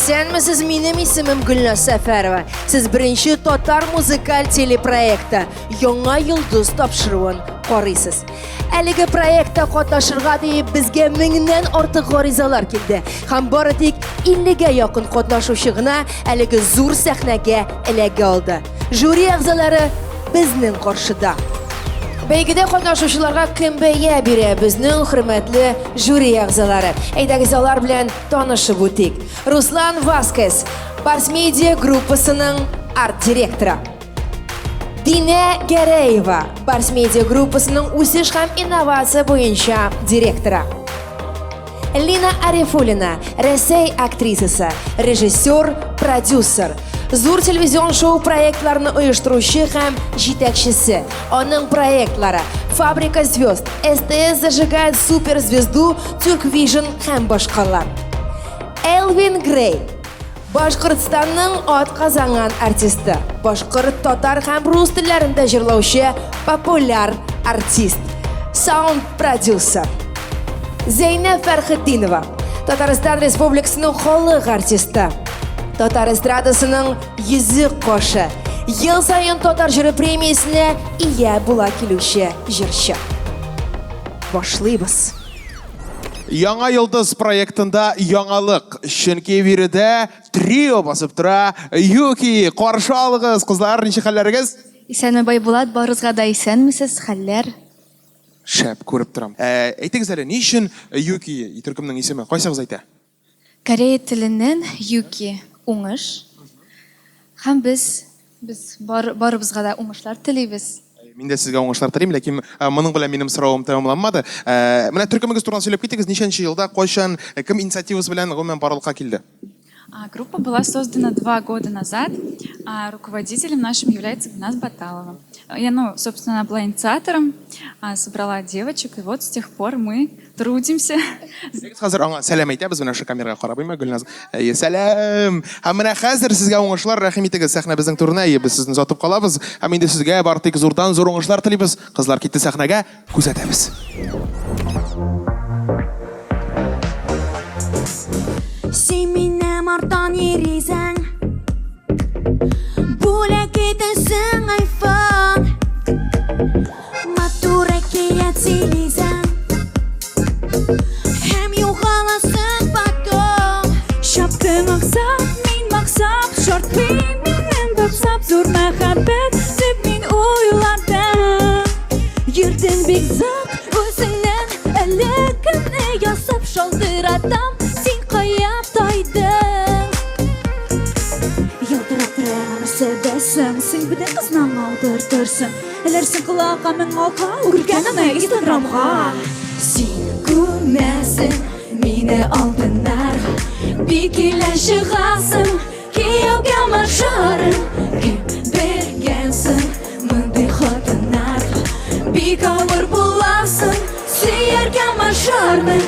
Исәнмесез, минем исемем Гөлназ Сәфәрова. Сез беренче татар музыкаль телепроекты Яңа йолдыз тапшыруын карыйсыз. Әлеге проектта катнашырга дип безгә меңнән артык гаризалар килде. Һәм бары тик 50-гә якын катнашучы гына әлеге зур сәхнәгә эләгә алды. Жюри әгъзалары безнең каршыда. Бәйгедә катнашучыларга кем бәя бирә? Безнең хөрмәтле жюри әгъзалары. Әйдәгез алар белән танышып үтик. Руслан Васкес, Барс Медиа группасының арт-директоры. Динә Гәрәева, Барс Медиа группасының үсеш һәм инновация буенча директоры. Лина Арифуллина, Рәсәй актрисасы, режиссер, продюсер. Зур телевизион шоу проектларын оештыручы һәм җитәкчесе. Аның проектлары Фабрика звезд, СТС зажигает суперзвезду, Тюрквижн һәм башкалар. Элвин Грей, Башкортстанның атказанган артисты, башкорт, татар һәм рус телләрендә җырлаучы популяр артист, саунд-продюсер. Зәйнәб Фәрхетдинова, Татарстан Республикасының халык артисты, татар эстрадасының йөзек кошы, ел саен Татар җыры премиясенә ия була килүче җырчы. Башлыйбыз. Яңа йолдыз проектында яңалык, чөнки биредә трио басып тора. Юки, каршы алыгыз, кызлар, ничек хәлләрегез? Исәнме, Байбулат, барыгызга да исәнмесез, хәлләр? Шәп, күреп торам. Ә, әйтегез әле, ни өчен Юки төркемнең исеме? Кайсыгыз әйтә? Корея теленнән юки, уңыш. Һәм без без бар, барыбызга да уңышлар телибез. Мин дә сезгә уңышлар телим, ләкин моның белән минем соравым тәмамланмады. Менә төркемегез турында сөйләп китегез, ничәнче елда, кайчан, кем инициативасы белән гомумән барлыкка килде? Группа была создана 2 года назад. А руководителем нашим является Гульназ Баталова. Я, ну, собственно, она была инициатором, собрала девочек, и вот с тех пор мы трудимся. Без хәзер аңа сәлам әйтәбез, менә шушы камерага карап, әйме, Гөлназ. Әйе, сәлам. Һәм менә хәзер сезгә уңышлар, рәхим итегез, сәхнә безнең түренә, әйе, без сезне озатып калабыз. Һәм инде сезгә бары тик зурдан зур уңышлар телибез. Кызлар китте сәхнәгә, күзәтәбез. Син минем арттан йөрисең. Бүләк итәсең айфон. Матур әкият сөйлисең. Һәм югаласың потом. Чаптың аксап, мин максап, шартлыйм минем бапсап, зур мәхәббәт дип мин уйладым. Йөрдең бик зак үзеңнән әллә кемне ясап шалтыратам, син кая тайдың? Ялтырап тора Мерседесың, син бөтен кызны алдыртырсың. Эләрсең колакка мең алка, үргән аны Инстаграмга. Син күмәсең мине алтыннарга. Бик килә чыгасың кияүгә мажарың. Кем белгәнсең мондый хатыннарга? Бик авыр буласың сөяргә мажарны.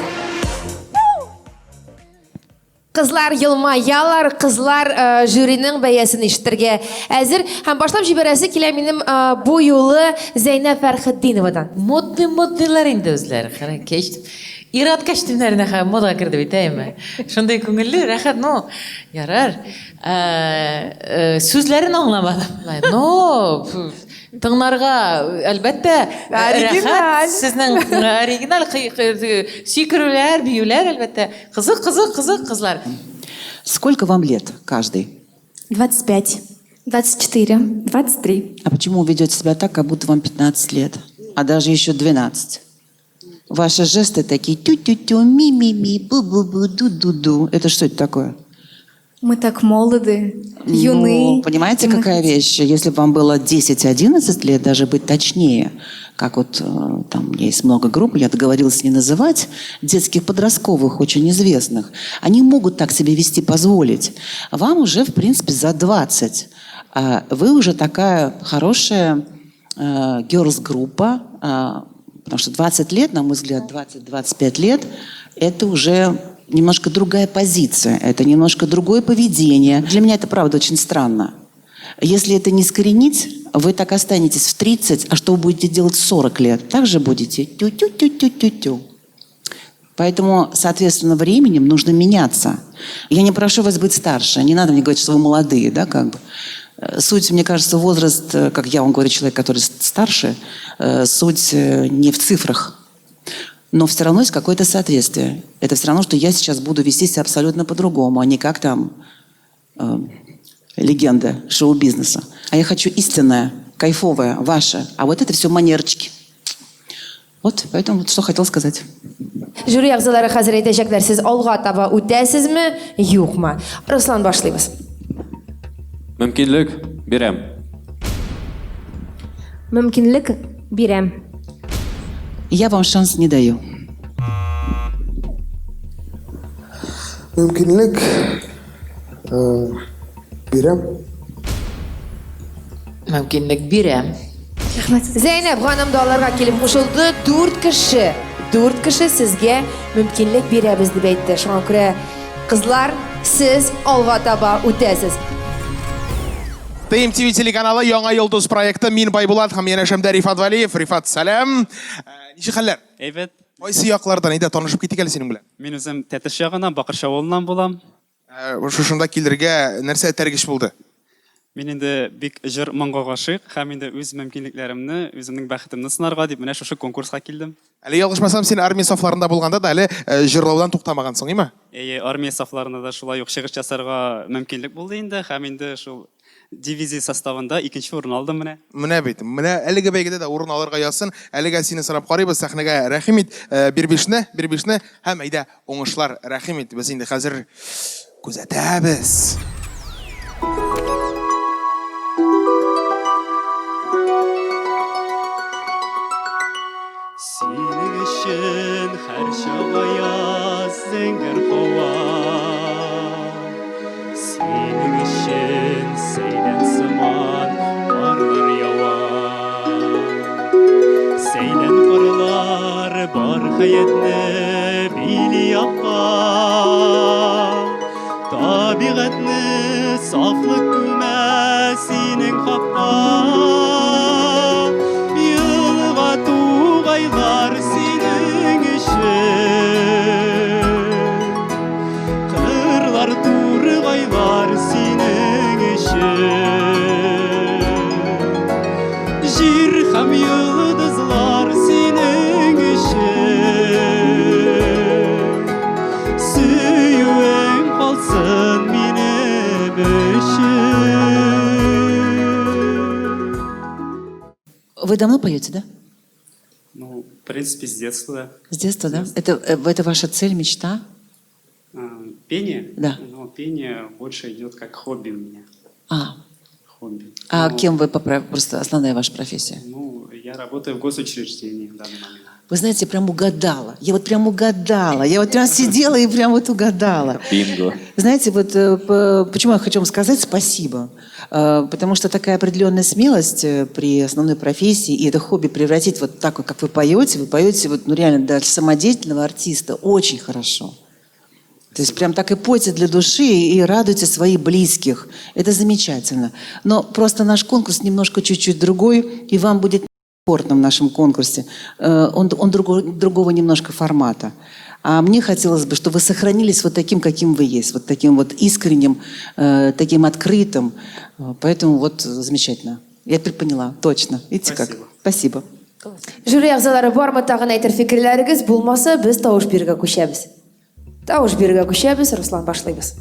Кызлар елмаялар, кызлар жюриның бәясен ишетергә әзер. Һәм башлап җибәрәсе килә минем бу юлы Зәйнәб Фәрхетдиновадан. Модный модныйлар инде үзләре. Кара, кәч ир-ат костюмнарына һәм модага керде бит, әйеме? Шундый күңелле, рәхәт, ну, ярар. Сүзләрен аңламадым. Но тыңларга, әлбәттә, рәхәт. Сезнең оригиналь сикерүләр, биюләр, әлбәттә. Кызык, кызык, кызык, кызлар. Сколько вам лет каждый? 25. 24. 23. А почему вы ведете себя так, как будто вам 15 лет, а даже еще 12? Ваши жесты такие: тю-тю-тю, ми-ми-ми, бу-бу-бу, ду-ду-ду. Это что это такое? Мы так молоды, юны. Ну, понимаете, И мы какая вещь? Если бы вам было 10-11 лет, даже быть точнее, как вот там у меня есть много групп, я договорилась не называть, детских подростковых, очень известных, они могут так себе вести, позволить. Вам уже, в принципе, за 20. А вы уже такая хорошая girls-группа, потому что 20 лет, на мой взгляд, 20-25 лет, это уже немножко другая позиция, это немножко другое поведение. Для меня это, правда, очень странно. Если это не искоренить, вы так останетесь в 30, а что вы будете делать в 40 лет? Так же будете тю-тю-тю-тю-тю-тю. Поэтому, соответственно, временем нужно меняться. Я не прошу вас быть старше, не надо мне говорить, что вы молодые, да, как бы. Суть, мне кажется, возраст, как я вам говорю, человек, который старше, суть не в цифрах, но все равно есть какое-то соответствие. Это все равно, что я сейчас буду вести себя абсолютно по-другому, а не как там легенда шоу-бизнеса. А я хочу истинное, кайфовое, ваше. А вот это все манерочки. Вот, поэтому вот что хотел сказать. Жюри әгъзалары хәзер әйтәчәкләр, сез алга таба үтәсезме, юкмы? Руслан, башлыйбыз. Мөмкинлек бирәм. Мөмкинлек бирәм. Я вам шанс не даю. Мөмкинлек э, бирәм. Мөмкинлек бирәм. Зәйнәб ханым да аларга килеп кушылды. Дүрт кеше, дүрт кеше сезгә мөмкинлек бирәбез дип әйтте. Шуңа күрә, кызлар, сез алга таба үтәсез. ТМТВ телеканалы Яңа йолдыз проекты Мин Байбулат һәм янәшәмдә Рифат Вәлиев. Рифат, сәлам. Ничек хәлләр? Әйбәт. Кайсы яклардан? Әйдә, танышып китик әле синең белән. Мин үзем Тәтеш ягыннан, Бакырчы авылыннан булам. Шушында килергә нәрсә этәргеч булды? Мин инде бик җыр моңга гашыйк һәм инде үз мөмкинлекләремне, үземнең бәхетемне сынарга дип менә шушы конкурска килдем. Әле ялгышмасам, син армия сафларында булганда да әле җырлаудан туктамагансың, име? Әйе, армия сафларында да шулай ук чыгыш ясарга мөмкинлек булды инде һәм инде шул дивизия составында икенче урын алдым менә. Менә бит, менә әлеге бәйгедә дә урын алырга язсын. Әлегә сине сорап карыйбыз, сәхнәгә рәхим ит, бир бишне, бир бишне һәм әйдә Уңышлар, рәхим ит, без инде хәзер күзәтәбез. Синең өчен һәрчак аяз зәңгәр һава. Синең өчен сәйлән сыман карлар ява. Сәйлән карлар бар хәятне били якка. Табигатьне сафлык күмә синең хакка. Елга тугайлар синең өчен. Кырлар тургайлар синең өчен. Җир һәм йолдызлар синең өчен. Сөюең калсын минем өчен. Вы давно поете, да? Ну, в принципе, с детства, да. С детства, да? Это ваша цель, мечта? Пение? Да. Ну, пение больше идет как хобби у меня. А. Хобби. А кем вы, просто основная ваша профессия? Ну, я работаю в госучреждении в данный момент. Вы знаете, прям угадала. Я вот прям угадала. Я вот прям сидела и прям вот угадала. Бинго. Знаете, вот почему я хочу вам сказать спасибо. Потому что такая определенная смелость при основной профессии и это хобби превратить вот так вот, как вы поете, вот, ну, реально для самодеятельного артиста очень хорошо. То есть прям так и пойте для души и радуйте своих близких. Это замечательно. Но просто наш конкурс немножко чуть-чуть другой, и вам будет комфортно в нашем конкурсе. Он другого немножко формата. А мне хотелось бы, чтобы вы сохранились вот таким, каким вы есть, вот таким вот искренним, таким открытым. Поэтому вот замечательно. Я теперь поняла, точно. Видите как? Спасибо. Спасибо. Жюри әгъзалары, бармы тагын әйтер фикерләрегез? Булмаса, без тавыш бирергә күчәбез. Тавыш бирергә күчәбез, Руслан, башлыйбыз.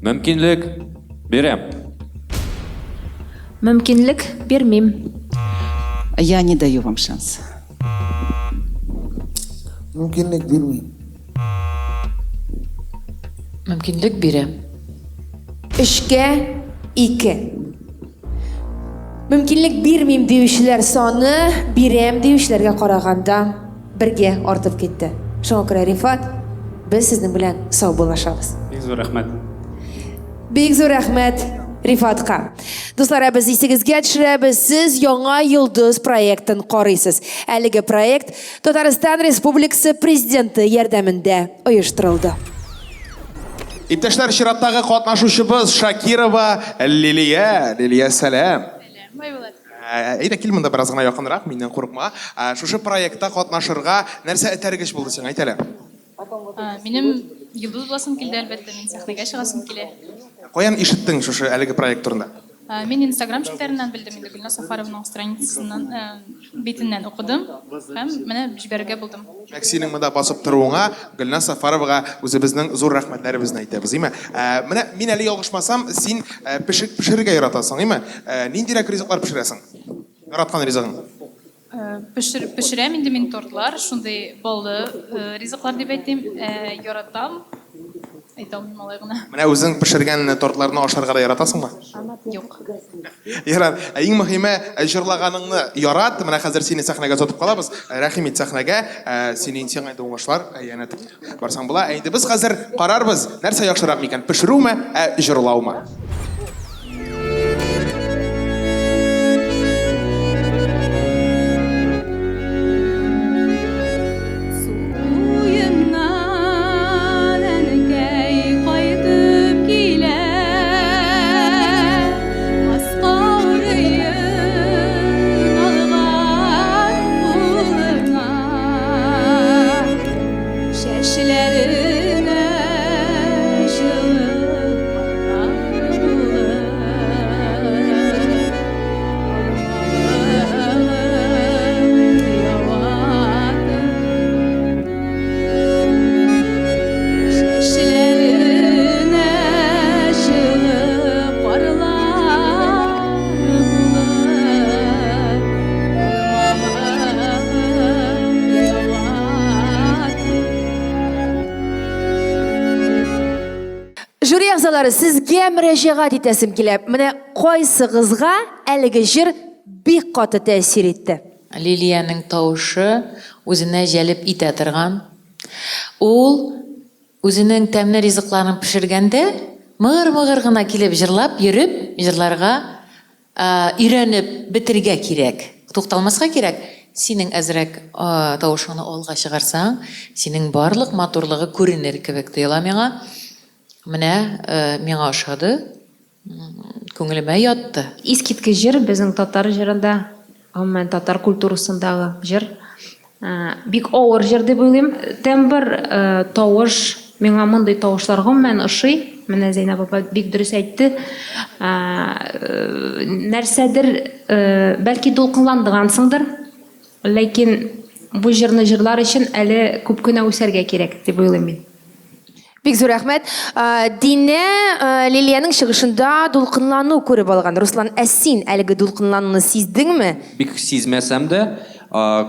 Мөмкинлек бирәм. Мөмкинлек бирмим. Я не даю вам шанс. Мөмкинлек бирмим. Мөмкинлек бирәм. 3-2. Мөмкинлек бирмим диючеләр саны бирәм диючеләргә караганда бергә артып китте. Шуңа күрә, Рифат, без сезнең белән саубуллашабыз. Бик зур рәхмәт. Бик зур рәхмәт Рифатка. Дуслар, ә без исегезгә төшерәбез, сез Яңа йолдыз проектын карыйсыз. Әлеге проект Татарстан Республикасы Президенты ярдәмендә оештырылды. Иптәшләр, чираттагы катнашучыбыз Шакирова Лилия. Лилия, сәлам. Сәлам, Байбулат. Ә, Әйдә кил монда бераз гына якынрак, миннән курыкма. Ә, Шушы проектта катнашырга нәрсә этәргеч булды сиңа, әйт әле. Ә, Минем йолдыз буласым килде, әлбәттә, мин сәхнәгә чыгасым килә. Каян ишеттең шушы әлеге проект турында? Ә, Мин Инстаграм челтәреннән белдем инде, Гөлназ Сафарованың страницасыннан, ә, битеннән укыдым һәм менә җибәрергә булдым. Димәк, синең монда басып торуыңа Гөлназ Сафаровага үзебезнең зур рәхмәтләребезне әйтәбез, име? Ә, Менә мин әле ялгышмасам, син ә, пешек пешерергә яратасың, име? Ә, Ниндирәк ризыклар пешерәсең? Яраткан ризыгың? Пешер, пешерәм инде мин тортлар, шундый баллы ризыклар дип әйтим. Яратам. Әйтә алмыйм алай гына. Менә үзең пешергән тортларны ашарга да яратасыңмы? Юк. Ярар. Ә иң мөһиме, җырлаганыңны ярат. Менә хәзер сине сәхнәгә озатып калабыз. Рәхим ит сәхнәгә. Синең сиңа инде уңышлар. Янә барсаң була. Ә инде без хәзер карарбыз, нәрсә яхшырак микән, пешерүме, ә җырлаумы? Чәчләренә җылы карлар булып, Алмалыгым явады. Чәчләренә җылы карлар булып, Алмалыгым явады. Жюри әгъзалары, сезгә мөрәҗәгать итәсем килә. Менә кайсыгызга әлеге җыр бик каты тәэсир итте? Лилиянең тавышы үзенә җәлеп итә торган. Ул үзенең тәмле ризыкларын пешергәндә мыгыр-мыгыр гына килеп җырлап йөреп, җырларга Өйрәнеп бетерергә кирәк. Тукталмаска кирәк. Синең әзрәк тавышыңны алга чыгарсаң, синең барлык матурлыгы күренер кебек тоела миңа. Менә миңа ошады. Күңелемә ятты. Искиткеч җыр, безнең татар җырында, гомумән татар культурасындагы җыр. Бик авыр җыр дип уйлыйм. Тембр, тавыш, миңа мондый тавышлар гомумән ошый. Менә Зәйнәб апа бик дөрес әйтте. Нәрсәдер, бәлки дулкынландыргансыңдыр, ләкин бу җырны җырлар өчен әле күп кенә үсәргә кирәк дип уйлыйм мин. Бик зур рәхмәт. Динә Лилиянең чыгышында дулкынлану күреп алган. Руслан, ә син әлеге дулкынлануны сиздеңме? Бик сизмәсәм дә,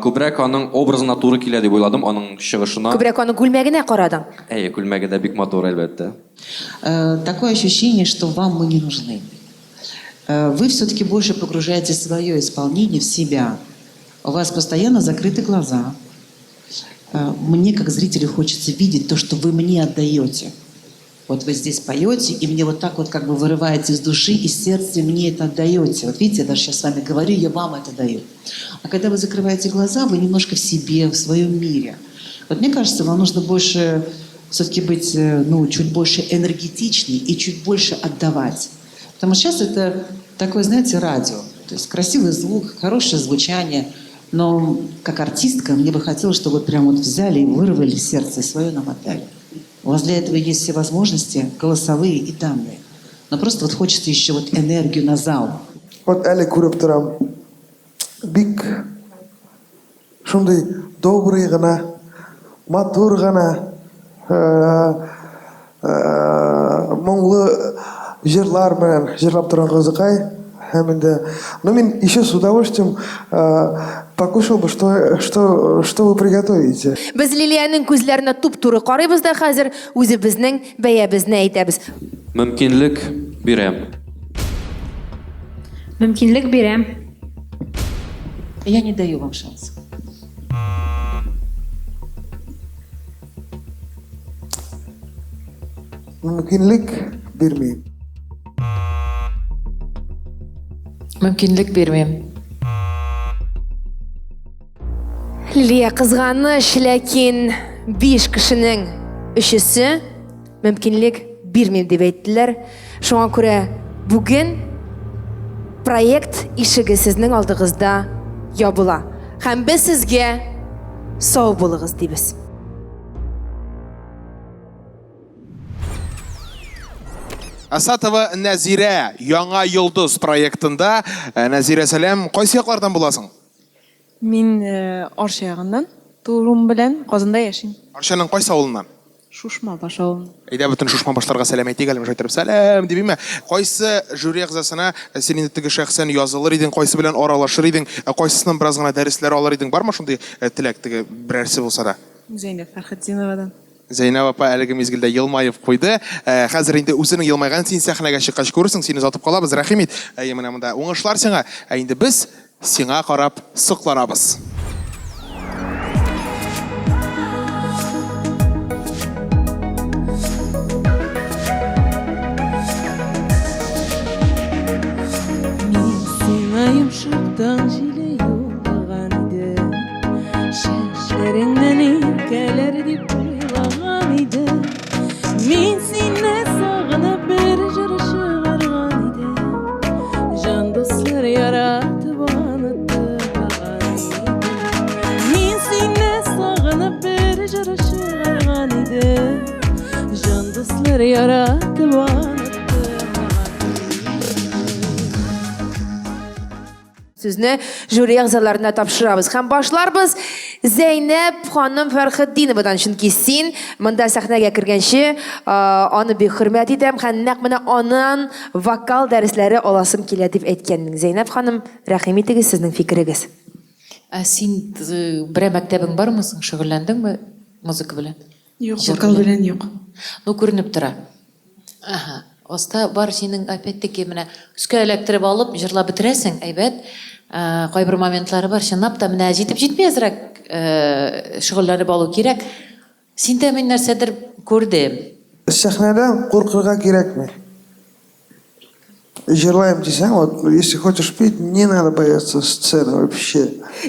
күбрәк аның образына туры килә дип уйладым, аның чыгышына. Күбрәк аның күлмәгенә карадың. Әйе, күлмәге дә бик матур, әлбәттә. Такое ощущение, что вам мы не нужны. Вы все-таки больше погружаете свое исполнение в себя. У вас постоянно закрыты глаза. Э, мне, как зрителю, хочется видеть то, что вы мне отдаете. Вот вы здесь поете, и мне вот так вот как бы вырываете из души, из сердца, и мне это отдаете. Вот видите, я даже сейчас с вами говорю, я вам это даю. А когда вы закрываете глаза, вы немножко в себе, в своем мире. Вот мне кажется, вам нужно больше все-таки быть, э, ну, чуть больше энергетичней и чуть больше отдавать. Потому что сейчас это такое, знаете, радио. То есть красивый звук, хорошее звучание – но как артистка мне бы хотелось, чтобы вот прям вот взяли и вырвали сердце свое нам отдали. У вас для этого есть все возможности, голосовые и данные. Но просто вот хочется еще вот энергию на зал. Вот әле күреп торам. Бик шундый добрый гына, матур гына, моңлы җырлар белән җырлап торган кызыкай. Һәм инде, ну мин еще с удовольствием покушал бы, что, что, что вы приготовите. Без Лилиянең күзләренә туп-туры карыйбыз да хәзер үзебезнең бәябезне әйтәбез. Мөмкинлек бирәм. Мөмкинлек бирәм. Я не даю вам шанс. Мөмкинлек бирмим. Мөмкинлек бирмим. Лилия, кызганыч, ләкин биш кешенең өчесе мөмкинлек бирмим дип әйттеләр. Шуңа күрә бүген Проект ишеге сезнең алдыгызда ябыла. Һәм без сезгә сау булыгыз дибез. Асатова Нәзирә Яңа йолдыз проектында. Э, Нәзирә, сәлам. Кайсы яклардан буласың? Мин э, Арча ягыннан, тууым белән Казанда яшим. Арчаның кайсы авылыннан? Шушмабаш авылыннан. Әйдә, бөтен шушмабашларга сәлам әйтик әле, шулай итеп, сәлам димиме? Кайсы жюри әгъзасына э, син инде теге шәхсән язылыр идең, кайсы белән аралашыр идең, э, кайсысыннан бераз гына дәресләр алыр идең? Бармы шундый теләк теге берәрсе булса да? Зәйнәб Фәрхетдиновадан. Зәйнәб апа әлеге мизгелдә елмаеп куйды. Ә, хәзер инде үзенең елмайган син сәхнәгә чыккач күрерсең, сине озатып калабыз, рәхим ит. Әйе, менә монда уңышлар сиңа. Ә инде без сиңа карап сокланабыз. Мин сиңа йомшак таң җиле юллаган идем. Чәчләреңнән иркәләр дип уйлаган идем. Мин сине сагынып бер җыр чыгарган идем. Җан дуслар яратып аны тыңлаган идем. Мин сине сагынып бер җыр чыгарган идем. Җан дуслар яратып аны Сүзне жюри әгъзаларына тапшырабыз. Һәм башларбыз Зәйнәб ханым Фәрхетдиновадан, чөнки син монда сәхнәгә кергәнче аны бик хөрмәт итәм һәм нәкъ менә аннан вокал дәресләре аласым килә дип әйткәнең. Зәйнәб ханым, рәхим итегез, сезнең фикерегез. Ә син берәр мәктәбең бармы соң, шөгыльләндеңме музыка белән? Юк, вокал белән юк. Ну, күренеп тора. Ага. Оста бар синең опять-таки менә өскә эләктереп алып җырлап бетерәсең, әйбәт. Э, кайбер моментлары бар, чынлап та менә җитеп җитми әзрәк э, шөгыльләнеп алу кирәк. Синдә мин нәрсәдер күрдем. Сәхнәдән куркырга кирәкми. Җырлыйм дисәң, вот если хочешь петь, не надо бояться сцены вообще.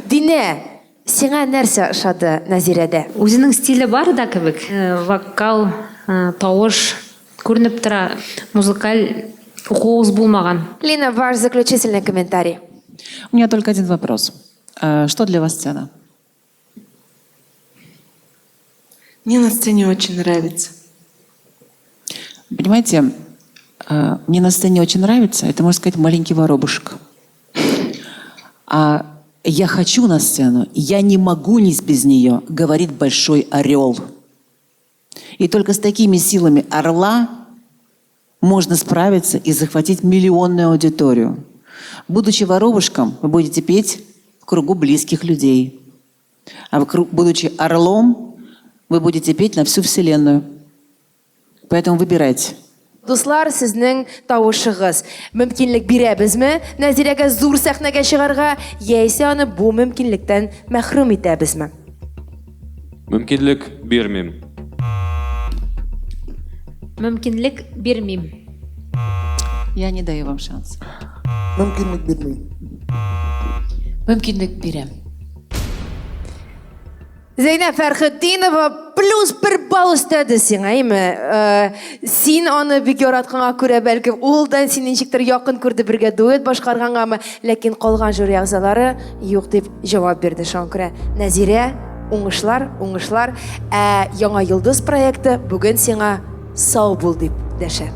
Динә, сиңа нәрсә ошады Нәзирәдә? Үзенең стиле бар да кебек. Вокал, тавыш күренеп тора. Музыкаль укуыгыз булмаган. Лина, ваш заключительный комментарий. У меня только один вопрос. Что для вас сцена? Мне на сцене очень нравится. Понимаете, мне на сцене очень нравится, это, можно сказать, маленький воробушек. А я хочу на сцену, я не могу не без нее, говорит большой орел. И только с такими силами орла можно справиться и захватить миллионную аудиторию. Будучи воробушком, вы будете петь в кругу близких людей. А будучи орлом, вы будете петь на всю Вселенную. Поэтому выбирайте. Дуслар, сезнең тавышыгыз. Мөмкинлек бирәбезме Нәзирәгә зур сәхнәгә чыгарга, яисә аны бу мөмкинлектән мәхрүм итәбезме? Мөмкинлек бирмим. Мөмкинлек бирмим. Я не даю вам шанс. Мөмкинлек бирмим. Мөмкинлек бирәм. Зәйнәб Фәрхетдинова плюс бер балл өстәде сиңа, әйме? Э, син аны бик яратканга күрә, бәлкем, ул да сине ничектер якын күрде, бергә дуэт башкаргангамы, ләкин калган жюри әгъзалары юк дип җавап бирде. Шуңа күрә Нәзирә, уңышлар, уңышлар. Ә Яңа йолдыз проекты бүген сиңа сау бул дип дәшә.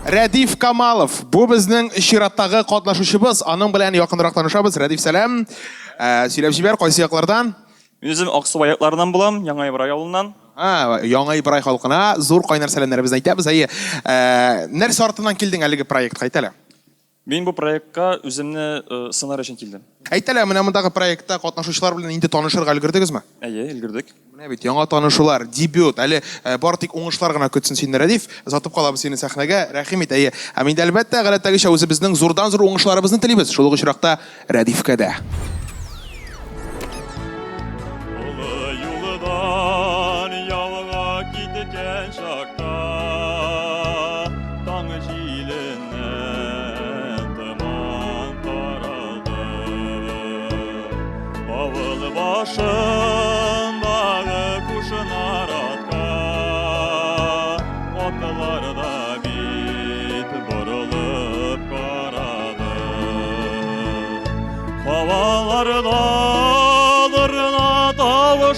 Рәдиф Камалов. Бу безнең чираттагы катнашучыбыз. Аның белән якынрак танышабыз. Рәдиф, сәлам. Ә, сөйләп җибәр, кайсы яклардан? Мин үзем Аксубай якларыннан булам, Яңа Ибрай авылыннан. А, Яңа Ибрай халкына зур кайнар сәламнәребезне әйтәбез. Әйе. Ә, нәрсә артыннан килдең әлеге проектка, әйт әле? Мин бу проектка үземне сынар өчен килдем. Әйт әле, менә мондагы проектта катнашучылар белән инде танышырга өлгердегезме? Әйе, өлгердек. Менә бит, яңа танышулар, дебют. Әле бары тик уңышлар гына көтсен сине, Рәдиф. Озатып калабыз сине сәхнәгә. Рәхим ит, әйе. Һәм инде, әлбәттә, гадәттәгечә үзебезнең зурдан-зур уңышларыбызны телибез. Шул ук очракта Рәдифкә дә. Олы юлдан ялга киткән чакта таң җиленнән томан таралды. Авыл башындагы кушнаратка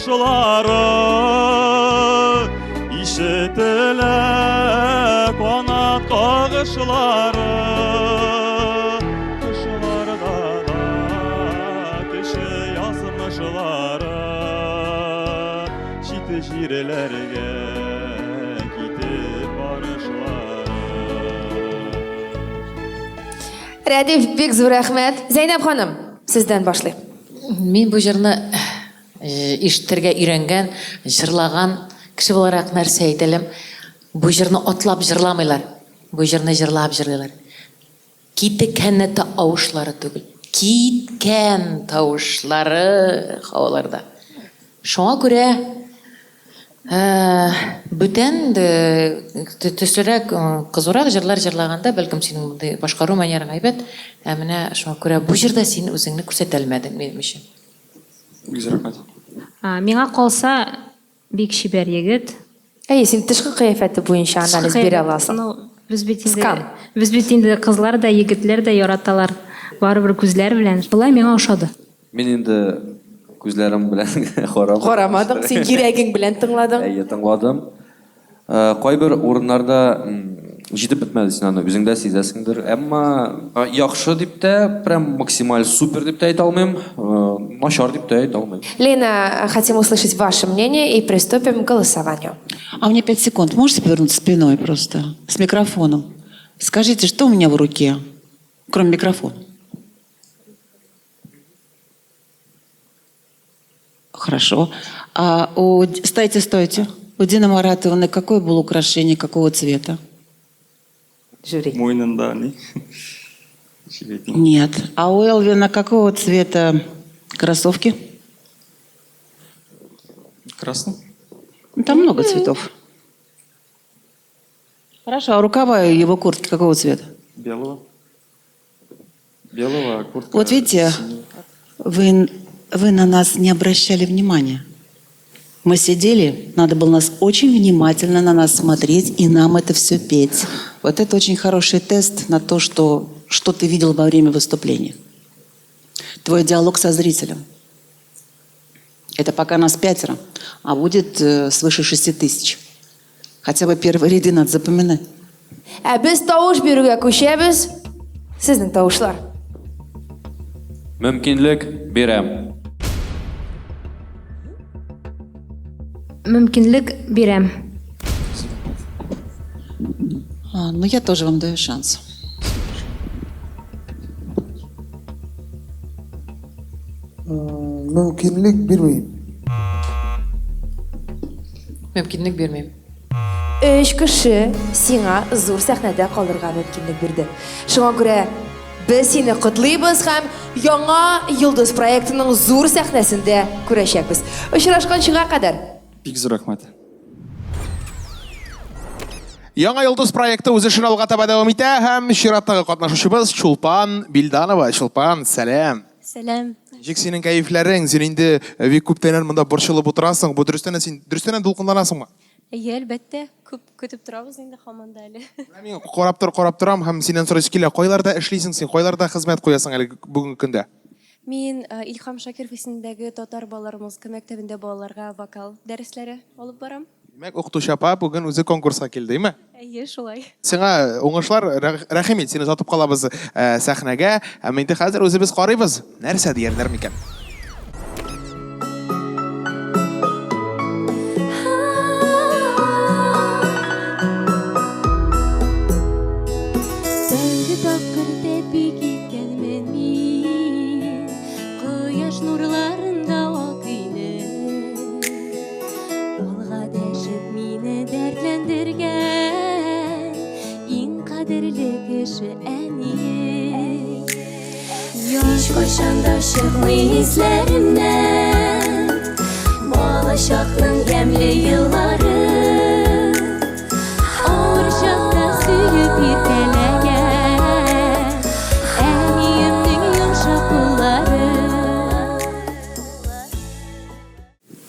тавышлары Ишетелә канат кагышлары Кошларда да кеше язмышлары Чит җирләргә китеп барышлары Рәдиф, бик зур рәхмәт. Зәйнәб ханым, сездән башлыйк. Мин бу җырны ишетергә өйрәнгән, җырлаган кеше буларак нәрсә әйтә алам? Бу җырны атлап җырламыйлар. Бу җырны җырлап җырлыйлар. Киткән тавышлары түгел, киткән тавышлары һаваларда. Шуңа күрә бүтән төслерәк, кызурак җырлар җырлаганда, бәлкем, синең мондый башкару манераң әйбәт, ә менә шуңа күрә бу җырда син үзеңне күрсәтә алмадың, минем өчен. Бик зур рәхмәт. Миңа калса, бик чибәр егет. Әйе, син тышкы кыяфәте буенча анализ бирә аласың. Ну, без бит инде, Скан. без бит инде кызлар да, егетләр дә яраталар. Барыбер күзләр белән. Болай миңа ошады. Мин инде күзләрем белән карамадым. Карамадың, син йөрәгең белән тыңладың. Әйе, тыңладым. Э, кайбер урыннарда җитеп бетмәде, син аны үзең дә сизәсеңдер. Әмма э, яхшы дип тә, прям максималь супер дип тә әйтә алмыйм, э, начар дип тә әйтә алмыйм. Лена, хотим услышать ваше мнение и приступим к голосованию. А мне 5 секунд. Можете повернуться спиной просто? С микрофоном. Скажите, что у меня в руке, кроме микрофона? Хорошо. А у... Стойте, стойте. У Дины Маратовны какое было украшение, какого цвета? Жюри. Муенында ни? Ничек әйтим? Нет. А у Элвина какого цвета кроссовки? Красный. Ну, там много цветов. Хорошо, а рукава его куртки какого цвета? Белого. Белого, а куртка Вот видите, синяя. вы на нас не обращали внимания. Мы сидели, надо было нас очень внимательно на нас смотреть и нам это все петь. Вот это очень хороший тест на то, что ты видел во время выступления. Твой диалог со зрителем. Это пока нас пятеро, а будет свыше 6000. Хотя бы первые ряды надо запоминать. Ә без тавыш бирүгә күчәбез. Сезнең тавышлар. Мөмкинлек бирәм. Мөмкинлек бирәм. А, ну, я тоже вам даю шанс. Мөмкинлек бирмим. Мөмкинлек бирмим. Өч кеше сиңа зур сәхнәдә калырга мөмкинлек бирде. Шуңа күрә без сине котлыйбыз һәм яңа Йолдыз проектының зур сәхнәсендә күрәчәкбез. Очрашканчыга кадәр. Бик зур рәхмәт. Яңа Йолдыз проекты үз эшен алга таба дәвам итә һәм чираттагы катнашучыбыз Чулпан Билданова. Чулпан, сәлам. Сәлам. Ничек синең кәефләрең? Син инде бик күптәннән монда борчылып утырасың. Бу дөрестән дә син дөрестән дә дулкынланасыңмы? Әйе, әлбәттә, күп көтеп торабыз инде һаман да әле. Мин карап тор, карап торам һәм синнән сорыйсы килә, кайларда эшлисең син, кайларда хезмәт куясың әле бүгенге көндә? Мин Илһам Шакиров исемендәге татар балалар музыка мәктәбендә балаларга вокал дәресләре алып барам. Димәк, укытучы апа бүген үзе конкурска килде, димме? Әйе, шулай. Сиңа уңышлар, рәхим ит, сине озатып калабыз сәхнәгә. Һәм инде хәзер үзебез карыйбыз, нәрсә диярләр микән? Тәүге тапкыр тәпи киткәнмен мин Кояш нурларында ак өйне Алга дәшеп мине дәртләндергән Иң кадерле кеше әнием Һичкайчан да чыкмый исләремнән Балачакның ямьле еллары Авыр чакта сөеп иркәләгән Әниемнең йомшак куллары.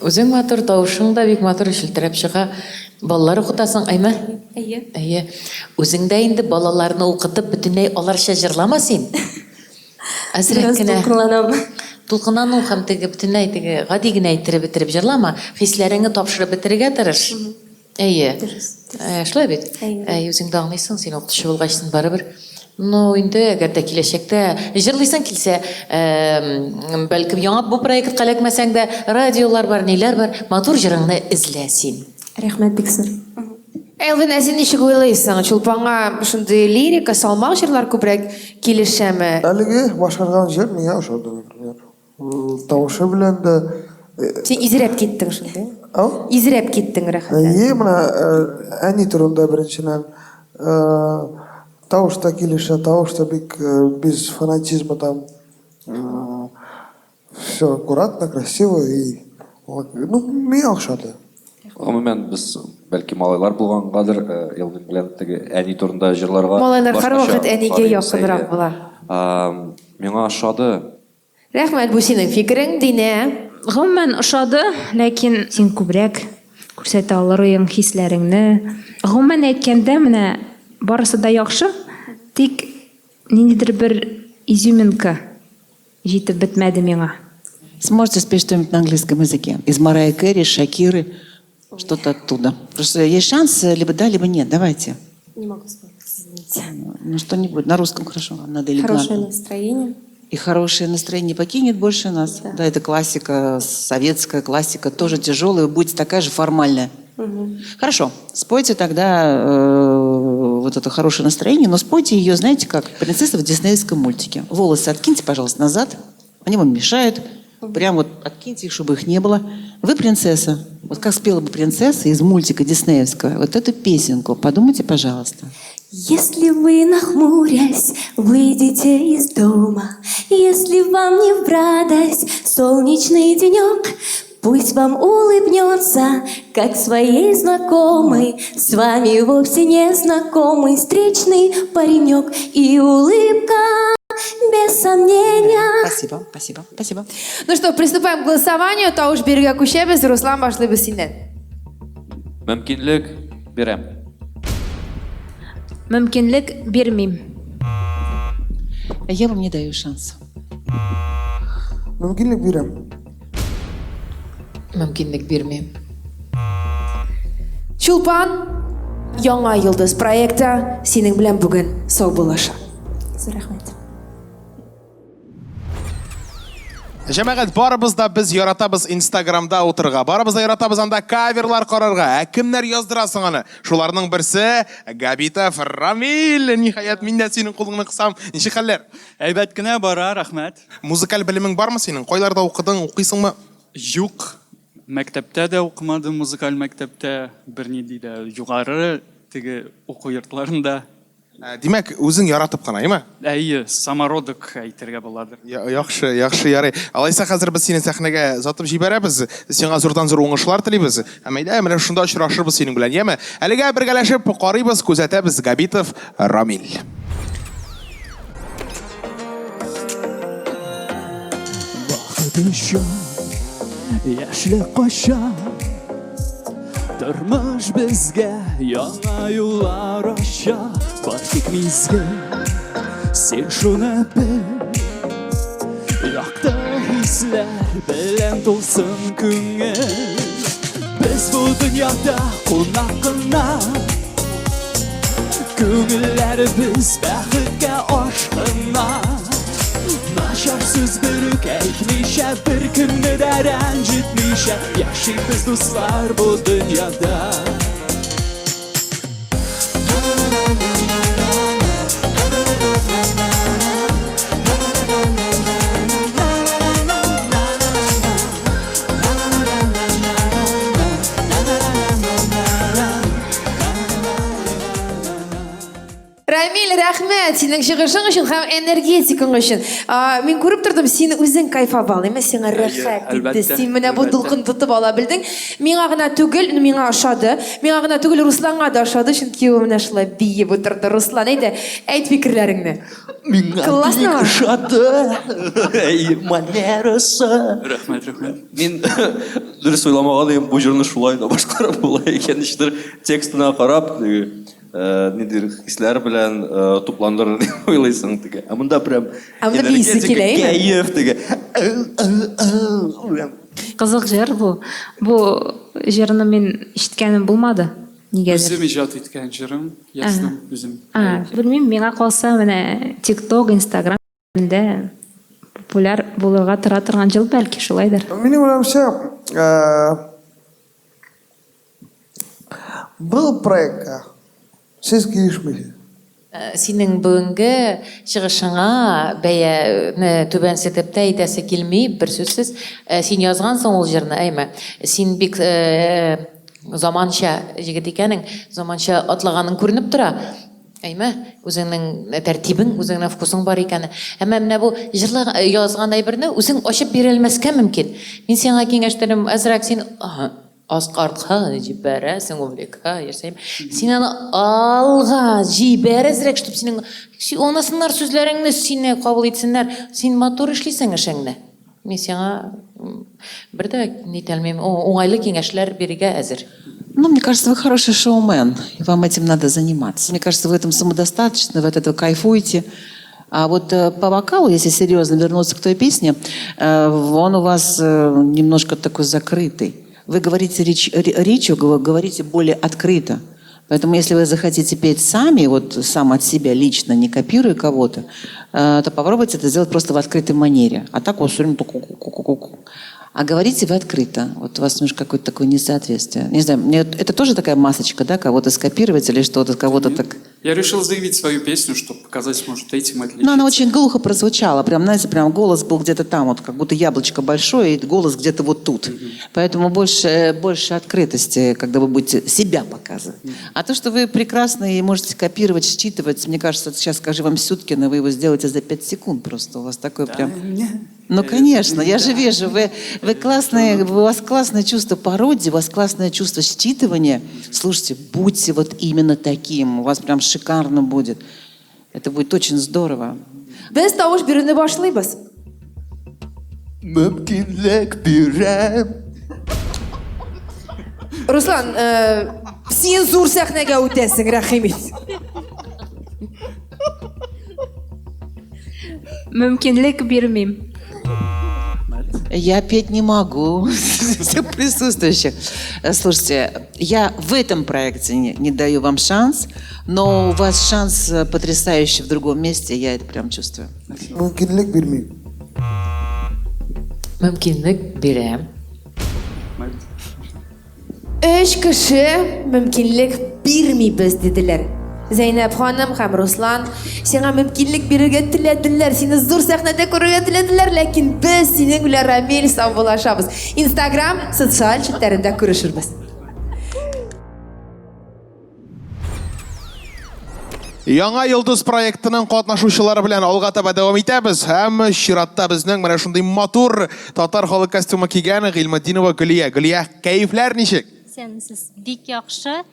Үзең матур, тавышың да бик матур челтерәп чыга. Балалар укытасың, әйме? Әйе. Әйе. Үзең дә инде балаларны укытып бөтенләй аларча җырлама син. Әзрәк Бераз кенә. дулкынланам. Дулкынлану һәм теге бөтенләй теге гади генә иттереп бетереп җырлама, хисләреңне тапшырып бетерергә тырыш. Әйе. Дөрес. Ә, шулай бит? Әйе. Әйе, үзең дә аңлыйсың, син укытучы булгачсын барыбер. Ну, инде әгәр дә киләчәктә җырлыйсың килсә, бәлкем яңа бу проектка эләкмәсәң дә, радиолар бар, ниләр бар, матур җырыңны эзлә син. Рәхмәт бик зур. Элвин, ә син ничек уйлыйсың, Чулпанга шундый лирика, салмак җырлар күбрәк килешәме? Әлеге башкарган җыр миңа ошады, например. Тавышы белән дә. Син изрәп киттең шундый. Ау? Изрәп киттең рәхәтләнеп. Әйе, менә әни турында беренчедән. Тавыш та килешә, тавыш та бик без фанатизма там. Все аккуратно, красиво и ну, миңа охшады. Гомумән, без, бәлки, малайлар булгангадыр, Элвин белән теге әни турында җырларга Малайлар башкача һәрвакыт әнигә карыйбыз, якынрак әйе. була. Миңа ошады. Рәхмәт, бу синең фикерең, Динә. Гомумән, ошады, ләкин син күбрәк күрсәтә алырыең хисләреңне. Гомумән әйткәндә, менә барысы да яхшы, тик ниндидер бер изюминка Җитеп бетмәде миңа. Сможете спеть что-нибудь на английском языке? Из Марайи Кэри, Шакиры, что-то оттуда. Просто есть шанс, либо да, либо нет. Давайте. Не могу вспомнить, извините. Ну, что-нибудь. На русском хорошо, вам надо элегантно. Хорошее настроение. И хорошее настроение покинет больше нас. Да, это классика, советская классика, тоже тяжелая, будете такая же формальная. Мгм. Хорошо, спойте тогда э, вот это хорошее настроение, но спойте ее, знаете как, принцесса в диснеевском мультике. Волосы откиньте, пожалуйста, назад, они вам мешают. Прям вот откиньте их, чтобы их не было. Вы принцесса. Вот как спела бы принцесса из мультика диснеевского, вот эту песенку, подумайте, пожалуйста. Если вы, нахмурясь, выйдете из дома, Если вам не в радость солнечный денек, Пусть вам улыбнется, как своей знакомой, С вами вовсе не знакомый встречный паренек. И улыбка, без сомнения. Спасибо, спасибо, спасибо. Ну что, приступаем к голосованию. Тавыш бирергә күчәбез. Руслан, башлыйбыз синнән. Мөмкинлек бирәм. Мөмкинлек бирмим. Я вам не даю шанс. Мөмкинлек бирәм. Мөмкинлек бирмим. Чулпан, Яңа йолдыз проекты синең белән бүген саубуллаша. Зур рәхмәт. Җәмәгать, барыбыз да без яратабыз Инстаграмда утырырга, барыбыз да яратабыз анда каверлар карарга. Ә кемнәр яздыра соң аны? Шуларның берсе Габитов Рамил. Ниһаять, мин дә синең кулыңны кысам. Ничек хәлләр? Әйбәт кенә бара, рәхмәт. Музыкаль белемең бармы синең? Кайларда укыдың, укыйсыңмы? Юк, мәктәптә дә укымадым, музыкаль мәктәптә, бернинди дә югары теге уку йортларында. Ә, димәк, үзең яратып кына, әйме? Әйе, самородок әйтергә буладыр. Яхшы, яхшы, ярый. Алайса хәзер без сине сәхнәгә озатып җибәрәбез. Сиңа зурдан-зур уңышлар телибез. Һәм әйдә, менә шунда очрашырбыз синең белән, яме? Әлегә бергәләшеп карыйбыз, күзәтәбез Габитов Рамил. Вакыт оча, яшьлек кача. Тормыш безгә яңа юллар ача. Бар тик мизгел, син шуны бел. Якты хисләр белән тулсын күңел. Без бу дөньяда кунак кына. Күңелләребез бәхеткә ашкына. Начар сүз берүк әйтмичә, беркемне дә рәнҗетмичә, яшибез дуслар бу дөньяда. Рамиль, рәхмәт синең чыгышың өчен һәм энергетикаң өчен. Мин күреп тордым, син үзең кайфовал, әмма сиңа рәхәт итте. Син менә бу дулкын тотып ала белдең. Миңа гына түгел, ну миңа ошады. Миңа гына түгел, Русланга да ошады, чөнки ул менә шулай биеп утырды. Руслан, әйдә, әйт фикерләреңне. Миңа Классно. бик ошады. Әй, манерасы. Рәхмәт, рәхмәт. Мин дөрес уйламаган идем, бу җырны шулай да башкарып була икән, ничектер текстына карап, теге, ниндидер хисләр белән тупландырыр дип уйлыйсың теге. Ә монда прям Ә монда биисе килә, әйеме? Кәеф теге. Кызык җыр бу. Бу җырны мин ишеткәнем булмады. Нигәдер. Үзем иҗат иткән җырым, яздым үзем. А, белмим, миңа калса, менә TikTok, Instagram дә популяр булырга тора торган җыл бәлки шулайдыр. Минем уйлавымча, был проектка сез килешмисез. Синең бүгенге чыгышыңа бәяне түбәнсетеп тә әйтәсе килми, берсүзсез. Син язгансың ул җырны, әйме? Син бик заманча җегет икәнең, заманча атлаганың күренеп тора. Әйме? Үзеңнең тәртибең, үзеңнең вкусың бар икәне. Әмма менә бу җырла язган әйберне үзең ачып бирәлмәскә мөмкин. Мин сиңа киңәштерем, әзрәк син Аска артка җибәрәсең, увлекаешься. Син аны алга җибәр әзрәк, чтобы синең аңласыннар сүзләреңне, сине кабул итсеннәр. Син матур эшлисең эшеңне. Мин сиңа бер дә нитәлмим, уңайлы киңәшләр бирергә әзер. Ну, мне кажется, вы хороший шоумен, и вам этим надо заниматься. Мне кажется, вы этом самодостаточны, вы от этого кайфуете. А вот по вокалу, если серьезно вернуться к той песне, он у вас немножко такой закрытый. Вы говорите речь, речью, говорите более открыто. Поэтому если вы захотите петь сами, вот сам от себя лично, не копируя кого-то, то попробуйте это сделать просто в открытой манере. А так вот все время ку-ку-ку-ку-ку. А говорите вы открыто. Вот у вас немножко какое-то такое несоответствие. Не знаю, мне это тоже такая масочка, да, кого-то скопировать или что-то, кого-то так... Я решил заявить свою песню, чтобы показать, может, этим отличиться. Ну, она очень глухо прозвучала. Прям, знаете, прям голос был где-то там, вот как будто яблочко большое, и голос где-то вот тут. Поэтому больше, больше открытости, когда вы будете себя показывать. А то, что вы прекрасны и можете копировать, считывать, мне кажется, сейчас скажи вам Сюткина, вы его сделаете за 5 секунд просто. У вас такое прям... Ну, конечно, я же вижу, вы классные, у вас классное чувство пародии, у вас классное чувство считывания. Слушайте, будьте вот именно таким, у вас прям шикарно будет. Это будет очень здорово. Без тавыш бирүне башлыйбыз. Мөмкинлек бирәм. Руслан, син зур сәхнәгә үтәсең, рәхим ит. Мөмкинлек бирмим. Я петь не могу. Всех присутствующих. Слушайте, я в этом проекте не даю вам шанс, но у вас шанс потрясающий в другом месте, я это прям чувствую. Мөмкинлек бирмим. Мөмкинлек бирәм. Өч кеше мөмкинлек бирмибез диделәр. Зәйнәб ханым һәм Руслан сиңа мөмкинлек бирергә теләделәр, сине зур сәхнәдә күрергә теләделәр, ләкин без синең белән Рамил саубуллашабыз. Инстаграм социаль челтәрендә күрешербез. Яңа йолдыз проектының катнашучылары белән алга таба дәвам итәбез һәм чиратта безнең менә шундый матур татар халык костюмы кигән Гыйльметдинова Гөлия. Гөлия, кәефләр ничек? Исәнмесез. Бик яхшы.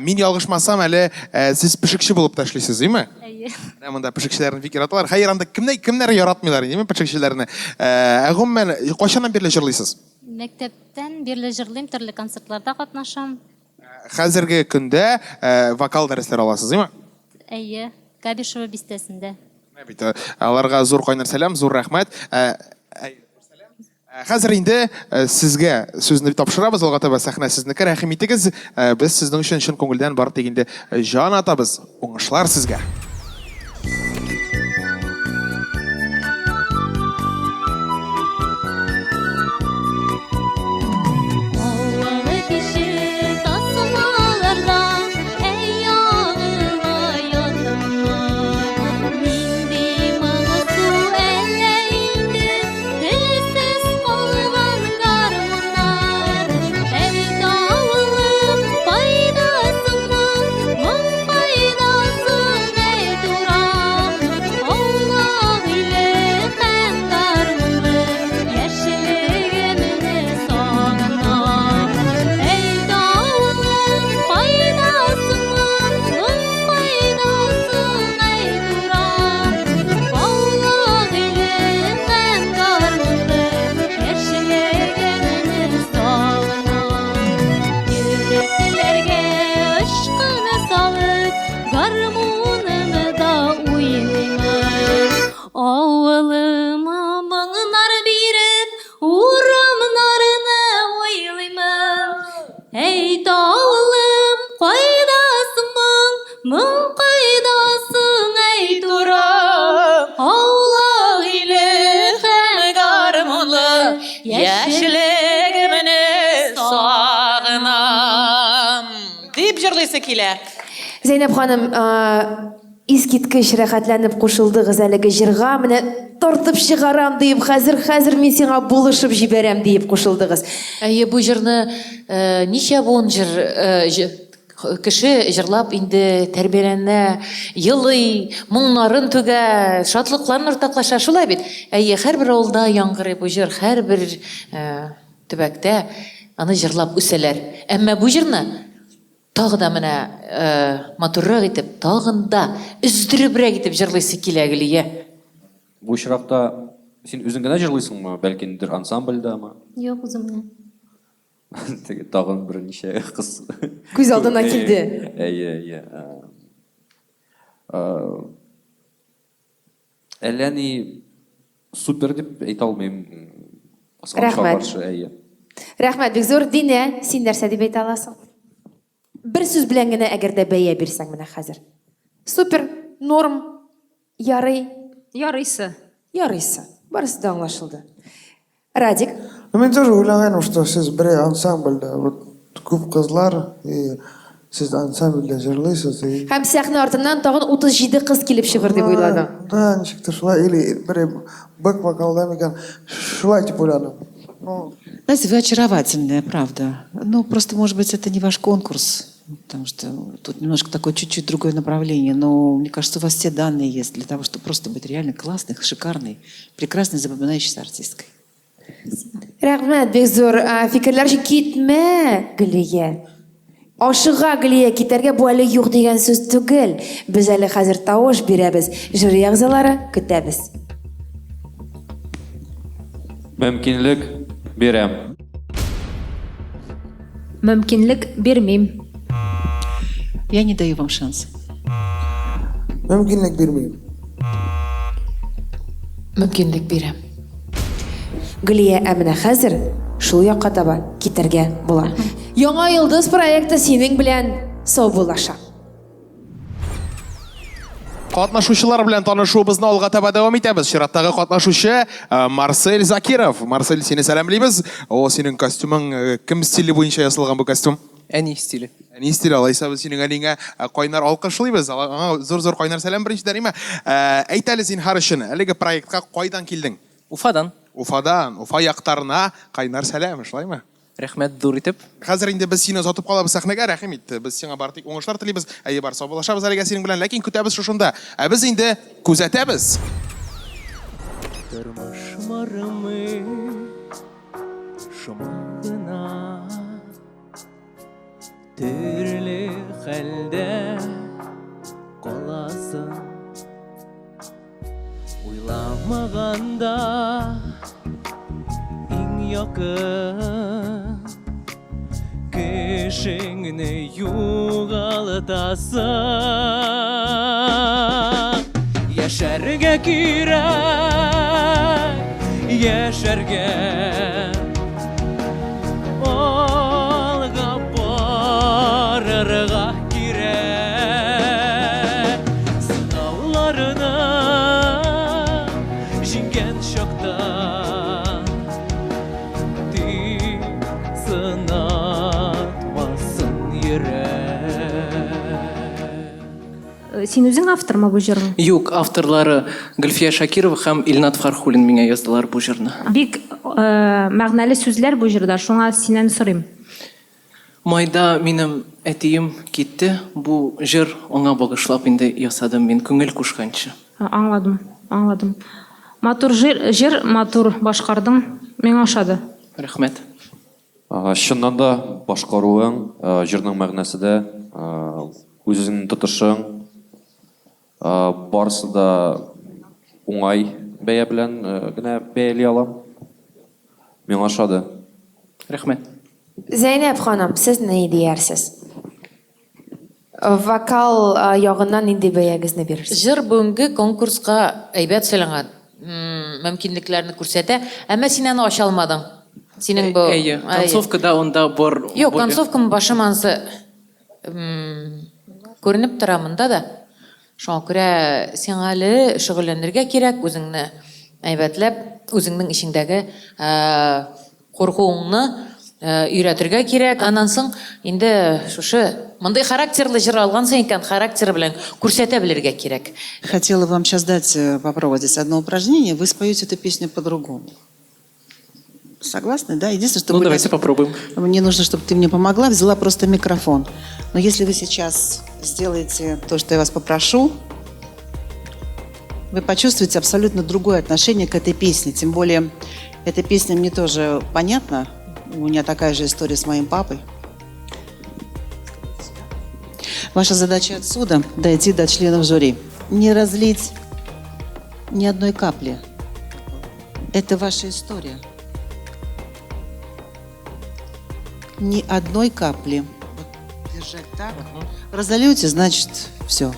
Мин ялгышмасам, әле сез пешекче булып та эшлисез, димме? Әйе. Менә монда пешекчеләрне бик яраталар. Хәер, анда кемнәр кемнәр яратмыйлар, димме пешекчеләрне? Ә гомумән, кайчаннан бирле җырлыйсыз? Мәктәптән бирле җырлыйм, төрле концертларда катнашам. Хәзерге көндә вокал дәресләре аласыз, димме? Әйе, Габишево бистәсендә. Менә бит, аларга зур кайнар сәлам, зур рәхмәт. Хәзер инде сезгә сүзне тапшырабыз, алга таба сәхнә сезнеке, рәхим итегез. Без сезнең өчен чын күңелдән бары тик инде җан атабыз. Уңышлар сезгә! Авылыма моңнар биреп, урамнарны уйлыймын. Әйт, авылым, кайдасың моң, моң кайдасың, әйт, урам. Аулак иле һәм гармунлы яшьлегемне сагынам. Дип җырлыйсы килә. Зәйнәб ханым, искиткеч рәхәтләнеп кушылдыгыз әлеге җырга. Менә тартып чыгарам диеп, хәзер, хәзер мин сиңа булышып җибәрәм диеп кушылдыгыз. Әйе, бу җырны ничә буын җыр кеше җырлап инде тәрбияләнә, елый, моңнарын түгә, шатлыкларын уртаклаша, шулай бит? Әйе, һәрбер авылда яңгырый бу җыр, һәрбер төбәктә аны җырлап үсәләр. Әмма бу җырны тагы да менә матуррак итеп, тагын да өздеребрәк итеп җырлыйсы килә, Гөлия. Бу очракта син үзең генә җырлыйсыңмы, бәлки ниндидер ансамбльдәме? Юк, үзем генә. Теге тагын берничә кыз. Күз алдына килде. Әйе, әйе. Әллә ни супер дип әйтә алмыйм. Кызганычка Рәхмәт. каршы, әйе. Рәхмәт бик зур. Динә, син нәрсә дип әйтә аласың? Бер сүз белән генә әгәр дә бәя бирсәң менә хәзер. Супер, норм, ярый. Ярыйсы. Ярыйсы. Барысы да аңлашылды. Радик. Ну, мин тоже уйлагайным, что сез берәй ансамбльдә, вот күп кызлар, и сез ансамбльдә җырлыйсыз, и... Һәм сәхнә артыннан тагын 37 кыз килеп чыгыр дип уйладың. Да, ничектер шулай, или берәй бэк-вокалда микән, шулай дип уйладым. Ну... Знаете, вы очаровательная, правда. Ну, просто, может быть, это не ваш конкурс, потому что тут немножко такое чуть-чуть другое направление, но мне кажется, у вас все данные есть для того, чтобы просто быть реально классной, шикарной, прекрасной, запоминающейся артисткой. Рәхмәт, бик зур фикерләр өчен. Китмә, Гөлия. Ашыга Гөлия китәргә, бу әле юк дигән сүз түгел. Без әле хәзер тавыш бирәбез. Жюри әгъзалары көтәбез. Мөмкинлек бирәм. Мөмкинлек бирмим. Я не даю вам шанс. Мөмкинлек бирмим. Мөмкинлек бирәм. Гөлия, ә менә хәзер шул якка таба китәргә була. Яңа йолдыз проекты синең белән саубуллаша. Катнашучылар белән танышуыбызны алга таба дәвам итәбез. Чираттагы катнашучы э, Марсель Закиров. Марсель, сине сәламлибез. О, синең костюмың э, кем стиле буенча ясалган бу костюм? Әни стиле. Әни стиле, алайса без синең әниңә э, кайнар алкышлыйбыз. Аңа зур-зур кайнар сәлам беренчедән, име? Әйт әле зинһар өчен, әлеге проектка кайдан килдең? Уфадан. Уфадан, Уфа яктарына кайнар сәлам, шулаймы? Рәхмәт зур итеп. Хәзер инде без сине озатып калабыз сәхнәгә, рәхим ит. Без сиңа бары тик уңышлар телибез. Әйе, бар, саубуллашабыз әлегә синең белән, ләкин көтәбез шушында. Ә без инде күзәтәбез. Тормыш бармы шома гына Төрле хәлдә каласың Уйламаганда иң якын кешеңне югалтасың. Яшәргә кирәк, яшәргә. Алга барырга кирәк. Сынауларны җиңгән чакта тик сынатмасын йөрәк. Син үзең автормы бу җырның? Юк, авторлары Гөлфия Шакирова һәм Илнат Фархуллин миңа яздылар бу җырны. Бик мәгънәле сүзләр бу җырда, шуңа синнән сорыйм. Майда минем әтием китте, бу җыр аңа багышлап инде ясадым мин, күңел кушканчы. Аңладым, аңладым. Матур җыр, җыр матур башкардың, миңа ошады. Рәхмәт. Чыннан да, башкаруың, җырның мәгънәсе дә, үз-үзеңне тотышың, барысы да уңай бәя белән генә бәяли алам. Миңа ошады. Рәхмәт. Зәйнәб ханым, сез ни диярсез? Вокал ягыннан нинди бәягезне бирерсез? Җыр бүгенге конкурска әйбәт сайланган. мөмкинлекләрне күрсәтә. Әмма син аны ача алмадың. Синең бу Әйе, концовкада онда бар. Юк, концовканың башы ансы күренеп тора монда да. Шуңа күрә сиңа әле шөгыльләнергә кирәк, үзеңне әйбәтләп, үзеңнең эчеңдәге куркуыңны өйрәтергә кирәк. Аннан соң инде шушы мондый характерлы җыр алгансың икән, характеры белән күрсәтә белергә кирәк. Хотела вам сейчас дать э, попробовать здесь одно упражнение. Вы споете эту песню по-другому. Согласны, да? Единственное, что... Ну, давайте попробуем. Мне нужно, чтобы ты мне помогла, взяла просто микрофон. Но если вы сейчас сделаете то, что я вас попрошу, вы почувствуете абсолютно другое отношение к этой песне. Тем более, эта песня мне тоже понятна. У меня такая же история с моим папой. Ваша задача отсюда дойти до членов жюри. Не разлить ни одной капли. Это ваша история. Ни одной капли. Вот держать так. Разольете, значит, все.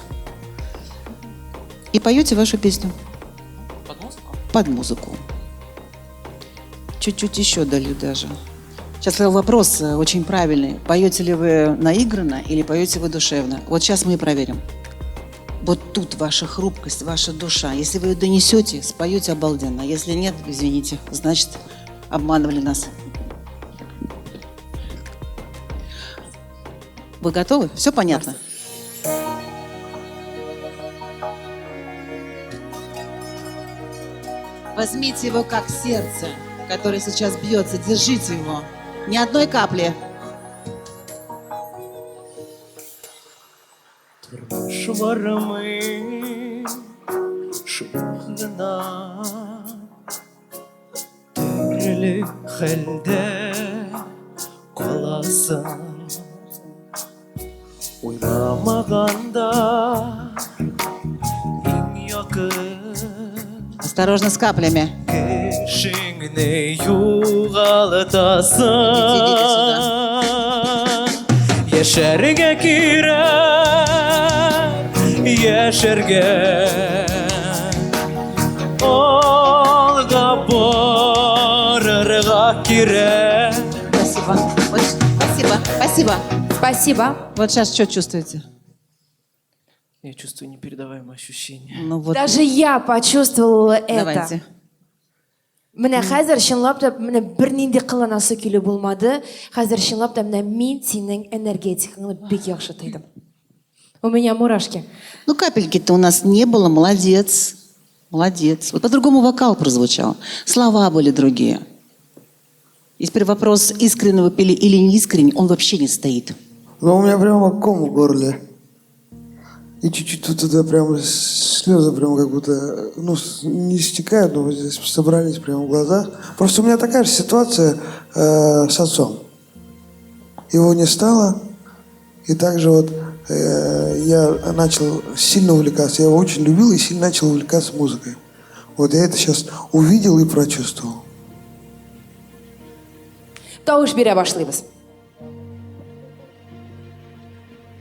И поете вашу песню. Под музыку? Под музыку. Чуть-чуть еще долью даже. Сейчас вопрос э, очень правильный. Поете ли вы наигранно или поете вы душевно? Вот сейчас мы и проверим. Вот тут ваша хрупкость, ваша душа. Если вы ее донесете, споете обалденно. Если нет, извините, значит, обманывали нас. Вы готовы? Все понятно? Возьмите его как сердце, которое сейчас бьется, держите его. Ни одной капли. Тормыш бармый шул гына Төрле хәлдә каласың Уйламаганда иң якын Осторожно с каплями. Кешеңне югалтасың. Яшәргә кирәк, яшәргә. Алга барырга кирәк. Спасибо. Спасибо. Спасибо. Спасибо. Вот сейчас что чувствуете? Я чувствую непередаваемое ощущение. Ну вот. Даже я почувствовала это. Давайте. Менә хәзер чынлап та менә бернинди кыланасы килү булмады. Хәзер чынлап та менә мин синең энергетикаңны бик яхшы тойдым. У меня мурашки. Ну, капельки-то у нас не было, молодец. Молодец. Вот по-другому вокал прозвучал. Слова были другие. И теперь вопрос, искренне вы пели или не искренне, он вообще не стоит. Ну, у меня прямо ком в горле. И чуть-чуть тут это прям слезы прям как будто, ну, не стекают, но вот здесь собрались прямо в глазах. Просто у меня такая же ситуация э, с отцом. Его не стало, и также вот э, я начал сильно увлекаться. Я его очень любил и сильно начал увлекаться музыкой. Вот я это сейчас увидел и прочувствовал. Тавыш бирә башлыйбыз.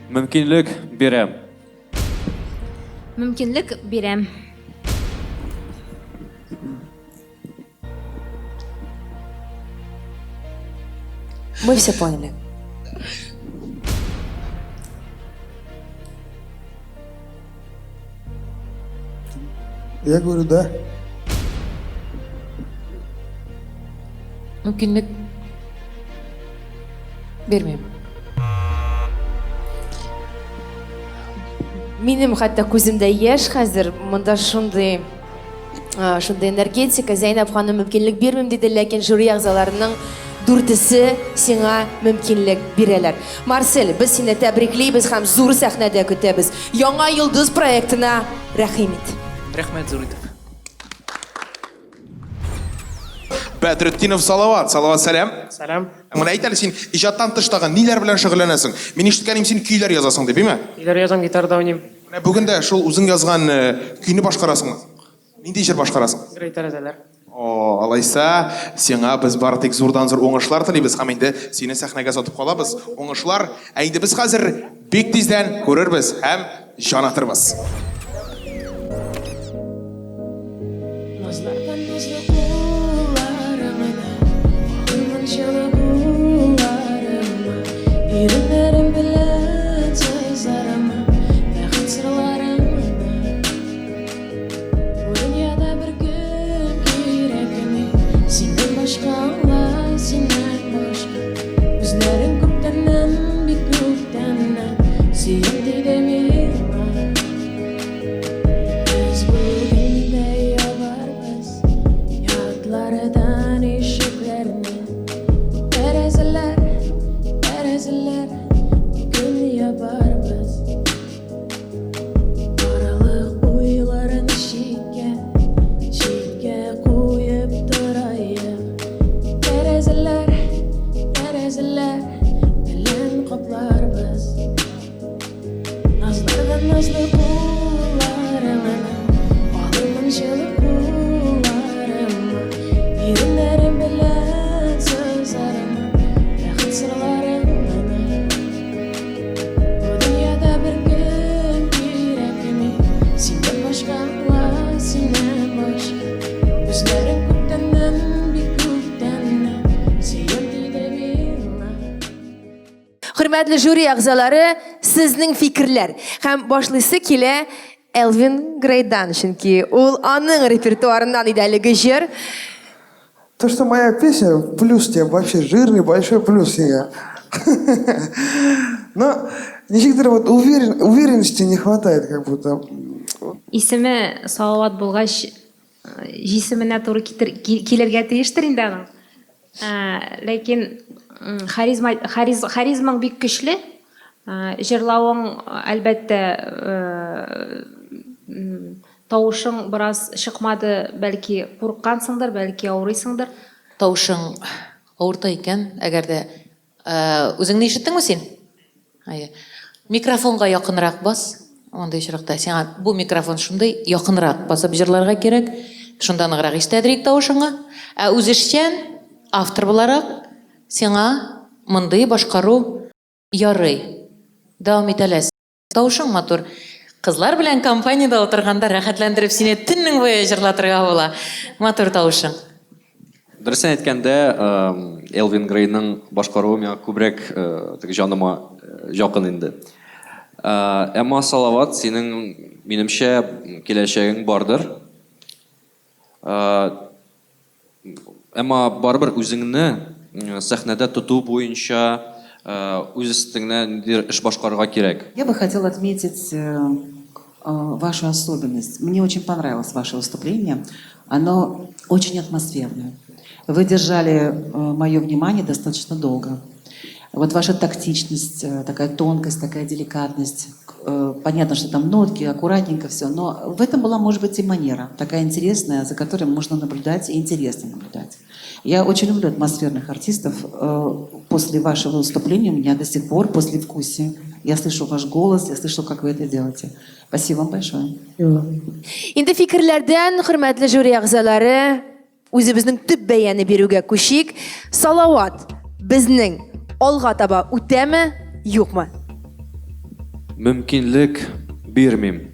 Мөмкинлек бирәм. Мөмкинлек бирәм. Мы все поняли. Я говорю, да. Мөмкинлек бирмим. Минем хәтта күземдә яшь хәзер, монда шундый шундый энергетика. Зәйнәб ханым мөмкинлек бирмим диде, ләкин жюри әгъзаларының дүртесе сиңа мөмкинлек бирәләр. Марсель, без сине тәбриклибез һәм зур сәхнәдә көтәбез. Яңа йолдыз проектына рәхим ит. Рәхмәт зур итеп. Бәдретдинов Салават. Салават, сәлам. Сәлам. Менә әйт әле син иҗаттан тыш тагын ниләр белән шөгыльләнәсең? Мин ишеткәнем син көйләр язасың дип, име? Көйләр язам, гитарада уйныйм. Менә бүген дә шул үзең язган э, көйне башкарасыңмы? Нинди җыр башкарасың? Грей тәрәзәләр. О, алайса, сиңа без бары тик зурдан-зур уңышлар телибез һәм инде сине сәхнәгә сатып калабыз. Уңышлар. Ә инде без хәзер бик тиздән күрербез һәм җан атырбыз. Сөям диде миңа. Без бүген дә ябарбыз ятлардан ишекләрне. Тәрәзәләр, тәрәзәләр бүген ябарбыз. Барлык уйларын читкә, читкә куеп торайык. Тәрәзәләр, тәрәзәләр белән капларбыз. Назлардан назлы кулларыңны алырмын җылы кулларыма. Иреннәрем белән сызармын бәхет сырларыңны. Бу дөньяда беркем кирәкми, синнән башка, синнән башка. Күзләрең күптәннән, бик күптәннән сөям диде миңа. Хөрмәтле жюри әгъзалары, сезнең фикерләр. Һәм башлыйсы килә Элвин Грейдан, чөнки ул аның репертуарыннан иде әлеге җыр. То, что моя песня, плюс тебе, вообще жирный большой плюс тебе. Но ничектер вот уверенности не хватает, как будто. Исеме Салават булгач, җисеменә туры килергә тиештер инде аның. Ләкин харизма, хариз, харизмаң бик көчле. Җырлавың, әлбәттә, тавышың бераз чыкмады, бәлки курыккансыңдыр, бәлки авырыйсыңдыр. Тавышың авырта икән, әгәр дә үзеңне ишеттеңме син? Әйе. Микрофонга якынрак бас. Мондый очракта сиңа бу микрофон шундый якынрак басып җырларга кирәк. Шунда ныграк ишетәдер тавышыңа. Ә үзешчән автор буларак сиңа мондый башкару ярый. Дәвам итә аласың. Тавышың матур. Кызлар белән компаниядә утырганда рәхәтләндереп сине төннең буе җырлатырга була. Матур тавышың. Дөресен әйткәндә, Элвин Грейның башкаруы миңа күбрәк теге җаныма якын инде. Әмма Салават, синең, минемчә, киләчәгең бардыр. Әмма барыбер үзеңне сәхнәдә тоту буенча үз өстеңнән ниндидер эш башкарырга кирәк. Я бы хотела отметить вашу особенность. Мне очень понравилось ваше выступление. Оно очень атмосферное. Вы держали мое внимание достаточно долго. Вот ваша тактичность, такая тонкость, такая деликатность. Понятно, что там нотки, аккуратненько все, но в этом была, может быть, и манера, такая интересная, за которой можно наблюдать и интересно наблюдать. Я очень люблю атмосферных артистов. После вашего выступления у меня до сих пор послевкусие. Я слышу ваш голос, я слышу, как вы это делаете. Спасибо вам большое. Инде фикерләрдән, хөрмәтле жюри әгъзалары, үзебезнең төп бәяне бирүгә күчик. Салават безнең алга таба үтәме, юкмы? Мөмкинлек бирмим.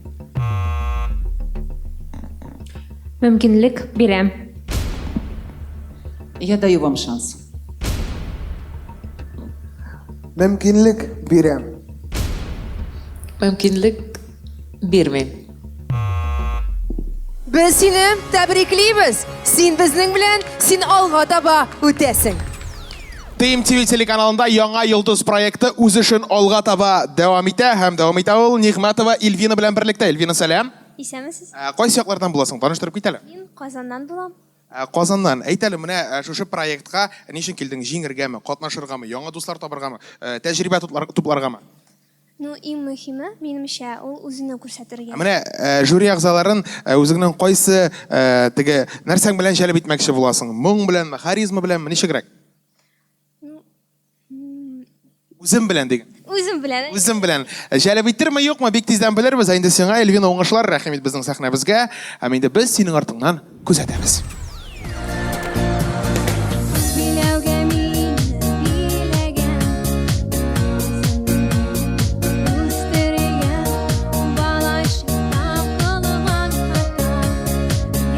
Мөмкинлек бирәм. Я даю вам шанс. Мөмкинлек бирәм. Мөмкинлек бирмим. Без сине тәбриклибез. Син безнең белән, син алга таба үтәсең. TMTV телеканалында Яңа йолдыз проекты үз эшен алга таба дәвам итә һәм дәвам итә ул Нигъмәтова Эльвина белән берлектә. Эльвина, сәлам. Исәнмесез. Кайсы яклардан буласың? Таныштырып кит әле. Мин Казаннан булам. Казаннан. Әйт әле, менә шушы проектка ни өчен килдең? Җиңергәме, катнашыргамы, яңа дуслар табыргамы, тәҗрибә тупларгамы? Ну, иң мөһиме, минемчә, ул үзеңне күрсәтергә. Ә менә жюри әгъзаларын үзеңнең кайсы теге нәрсәң белән җәлеп итмәкче буласың? Моң беләнме, харизма беләнме, ничегрәк? Ну, Үзем белән диген. Үзем белән. Үзем белән. Җәлеп иттерме, юкмы, бик тиздән белербез. Ә инде сиңа, Эльвина, уңышлар, рәхим ит безнең сәхнәбезгә. Һәм инде без синең артыңнан күзәтәбез. Биләүгә мине биләгән, үстергән, балачакта кылган хата,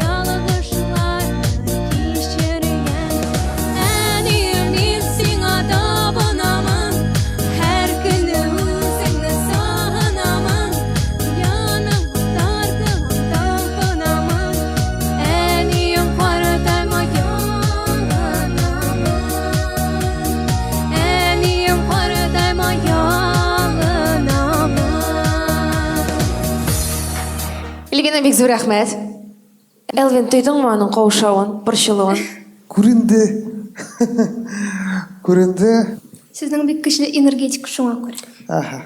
ялгышларны кичергән. Әнием, мин сиңа табынамын, һәр көнне үзеңне сагынамын, яныма тартылам, талпынамын. Әнием. Эльвина, бик зур рәхмәт. Элвин, тойдыңмы аның каушавын, борчылуын? Күренде. Күренде. Сезнең бик көчле энергетика шуңа күрә. Ага.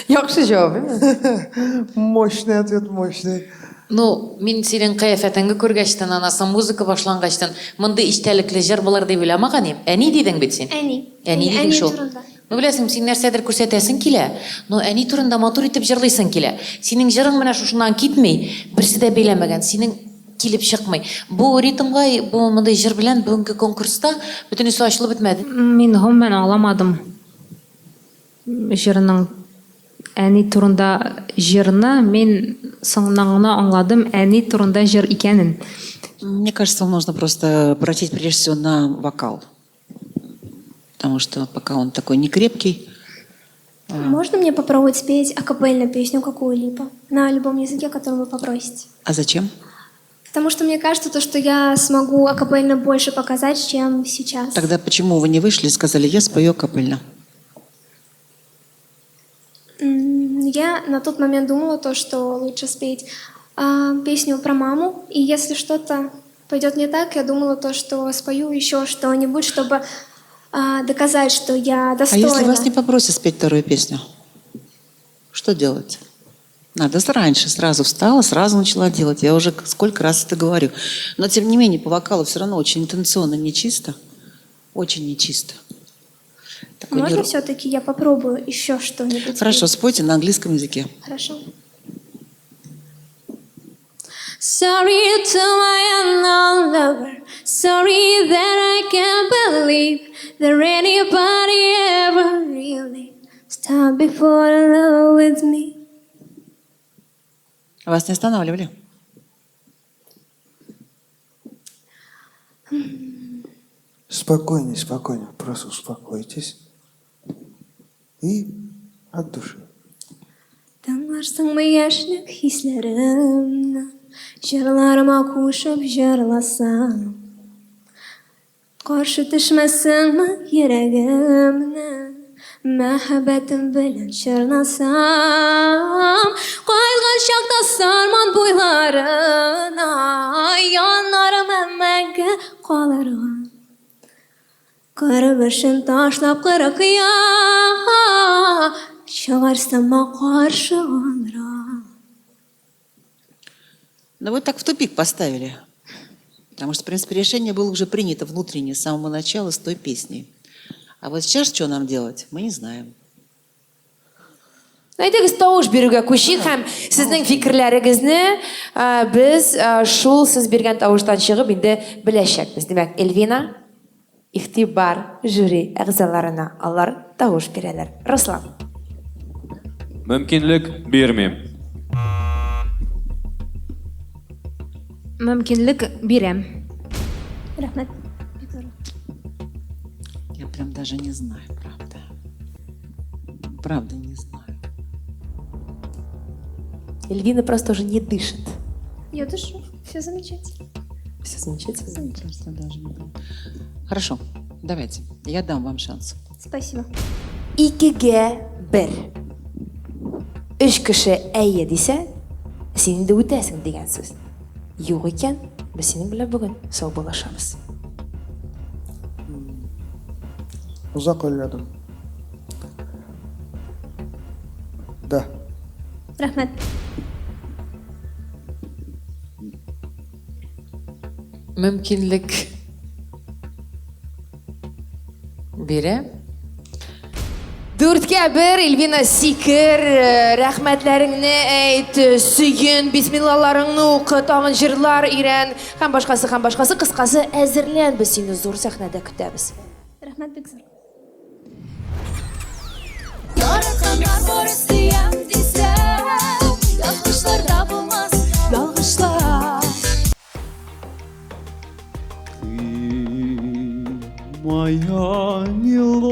Яхшы җавап, әйме? Мощный ответ, мощный. Ну, мин синең кыяфәтеңне күргәчтен, анасы музыка башлангачтын, мондый эчтәлекле җыр булыр дип уйламаган идем. Әни дидең бит син. Әни. Әни дидең Әни шул. турында. Ну, беләсең, син нәрсәдер күрсәтәсең килә, но әни турында матур итеп җырлыйсың килә. Синең җырың менә шушыннан китми, берсе дә бәйләмәгән, синең килеп чыкмый. Бу ритмга, бу мондый җыр белән бүгенге конкурста бөтенесе ачылып бетмәде. Мин гомумән аңламадым җырның әни турында җырны мин соңыннан гына аңладым әни турында җыр икәнен. Мне кажется, вам нужно просто обратить прежде всего на вокал. Потому что пока он такой не крепкий. Можно мне попробовать спеть акапельно песню какую-либо? На любом языке, которым вы попросите. А зачем? Потому что мне кажется, то, что я смогу акапельно больше показать, чем сейчас. Тогда почему вы не вышли и сказали, я спою акапельно? Я на тот момент думала то, что лучше спеть песню про маму, и если что-то пойдет не так, я думала то, что спою еще что-нибудь, чтобы доказать, что я А достойна. если вас не попросят спеть вторую песню? Что делать? Надо раньше, сразу встала, сразу начала делать. Я уже сколько раз это говорю. Но тем не менее, по вокалу все равно очень интенционно нечисто. Очень нечисто. Такой Можно нер- все-таки я попробую еще что-нибудь? Хорошо, спеть? спойте на английском языке. Хорошо. Sorry to my unknown lover. Sorry that I can't believe that anybody ever really stopped before in love with me. Вас не останавливали? Спокойнее, спокойнее. Просто успокойтесь. И от души. Тыңларсыңмы яшьлек хисләремне, Җырларыма кушып җырласам. Каршы төшмәссеңме йөрәгемне, Мәхәббәтем белән чорнасам. Кайткан чакта Сарман буйларына, Яннарыма мәңге калырга. Кырык эшен ташлап кырык яңа, Чыгарсыңмы каршы алырга. Ну вы так в тупик поставили. Потому что, в принципе, решение было уже принято внутренне с самого начала с той песней. А вот сейчас что нам делать, мы не знаем. Әйдәгез тавыш бирүгә күчик һәм сезнең фикерләрегезне без шул сез биргән тавыштан чыгып инде беләчәкбез. Димәк, Эльвина, игътибар жюри әгъзаларына, алар тавыш бирәләр. Руслан. Мөмкинлек бирмим. Мөмкинлек бирәм. Рәхмәт. Я прям даже не знаю, правда. Правда не знаю. Эльвина просто уже не дышит. Я дышу. Все замечательно. Все замечательно. Замечательно. Даже не знаю. Хорошо, давайте. Я дам вам шанс. Спасибо. Икегә бер. Өч кеше әйе дисә, син инде үтәсең дигән сүз. Юк икән, без синең белән бүген саубуллашабыз. Озак уйладым. Да. Рәхмәт. Мөмкинлек бирә. 4-1, Эльвина, сикер, рәхмәтләреңне әйт, сөен, бисмиллаларыңны укы, тагын җырлар өйрән, һәм башкасы, һәм башкасы. Кыскасы, әзерлән, без сине зур сәхнәдә көтәбез. Рәхмәт бик зур. Яратканнар бары сөям дисә, Язмышларда булмас ялгышлар. Ты моя мелодия.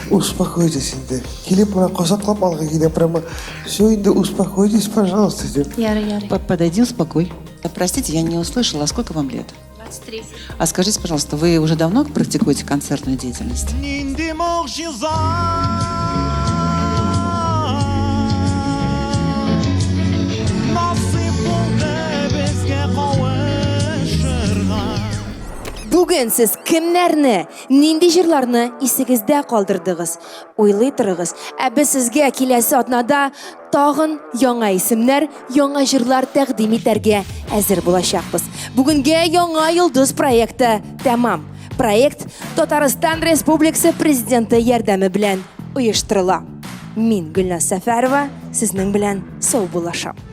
Успокойтесь инде. Килеп менә кочаклап алгы килә прямо. Все инде успокойтесь, пожалуйста, дип. Ярый, ярый. Подойди, успокой. Простите, я не услышала, а сколько вам лет? 23. А скажите, пожалуйста, вы уже давно практикуете концертную деятельность? Нинди могҗиза. Бүген сез кемнәрне, нинди җырларны исегездә калдырдыгыз? Уйлый торыгыз. Ә без сезгә киләсе атнада тагын яңа исемнәр, яңа җырлар тәкъдим итәргә әзер булачакбыз. Бүгенгә Яңа йолдыз проекты тәмам. Проект Татарстан Республикасы Президенты ярдәме белән оештырыла. Мин Гөлназ Сәфәрова сезнең белән саубуллашам.